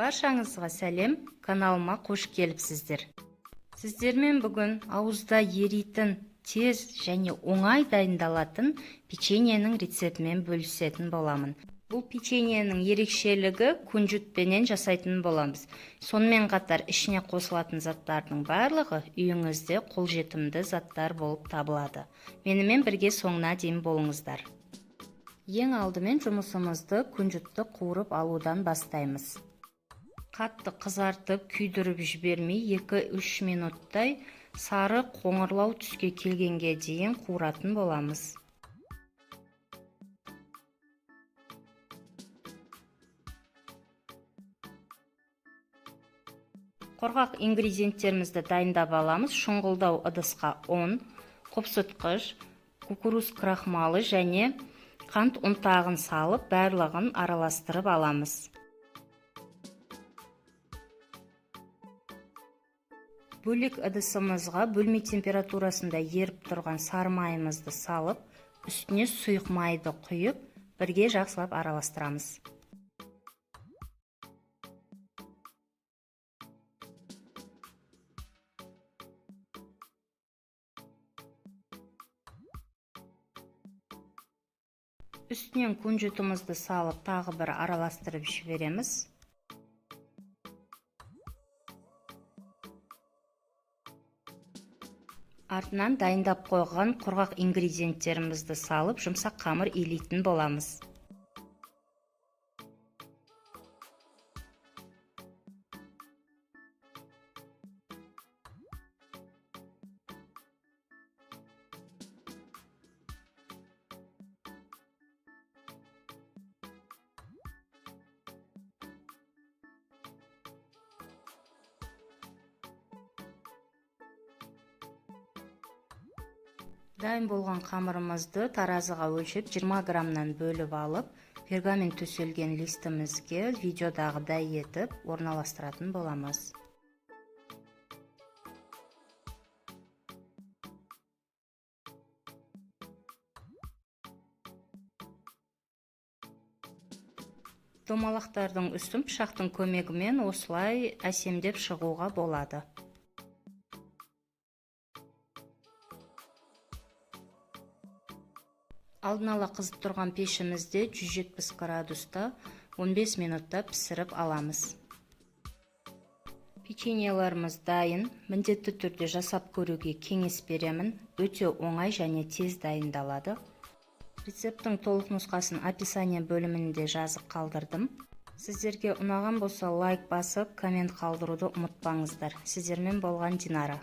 Баршаңызға сәлем, каналыма қош келіпсіздер. Сіздермен бүгін ауызда еритін, тез және оңай дайындалатын печеньенің рецептімен бөлісетін боламын. Бұл печеньенің ерекшелігі күнжітпенен жасайтын боламыз. Сонымен қатар ішіне қосылатын заттардың барлығы үйіңізде қолжетімді заттар болып табылады. Менімен бірге соңына дейін болыңыздар. Ең алдымен жұмысымызды күнжітті қуырып алудан бастаймыз. Қатты қызартып, күйдіріп жібермей 2-3 минуттай сары қоңырлау түске келгенге дейін қуыратын боламыз. Құрғақ ингредиенттерімізді дайындап аламыз. Шұңғылдау ыдысқа ұн, қопсытқыш, кукуруз крахмалы және қант ұнтағын салып, барлығын араластырып аламыз. Бөлек ыдысымызға бөлме температурасында еріп тұрған сары майымызды салып, үстіне сұйық майды құйып, бірге жақсылап араластырамыз. Үстінен күнжітімізді салып, тағы бір араластырып жібереміз. Артынан дайындап қойған құрғақ ингредиенттерімізді салып, жұмсақ қамыр илейтін боламыз. Дайын болған қамырымызды таразыға өлшеп 20 граммнан бөліп алып, пергамент төселген листімізге видеодағыдай етіп орналастыратын боламыз. Домалақтардың үстін пышақтың көмегімен осылай әсемдеп шығуға болады. Алдын ала қызып тұрған пешімізде 170 градуста 15 минутта пісіріп аламыз. Печеньелеріміз дайын. Міндетті түрде жасап көруге кеңес беремін. Өте оңай және тез дайындалады. Рецепттің толық нұсқасын описание бөлімінде жазып қалдырдым. Сіздерге ұнаған болса лайк басып, коммент қалдыруды ұмытпаңыздар. Сіздермен болған Динара.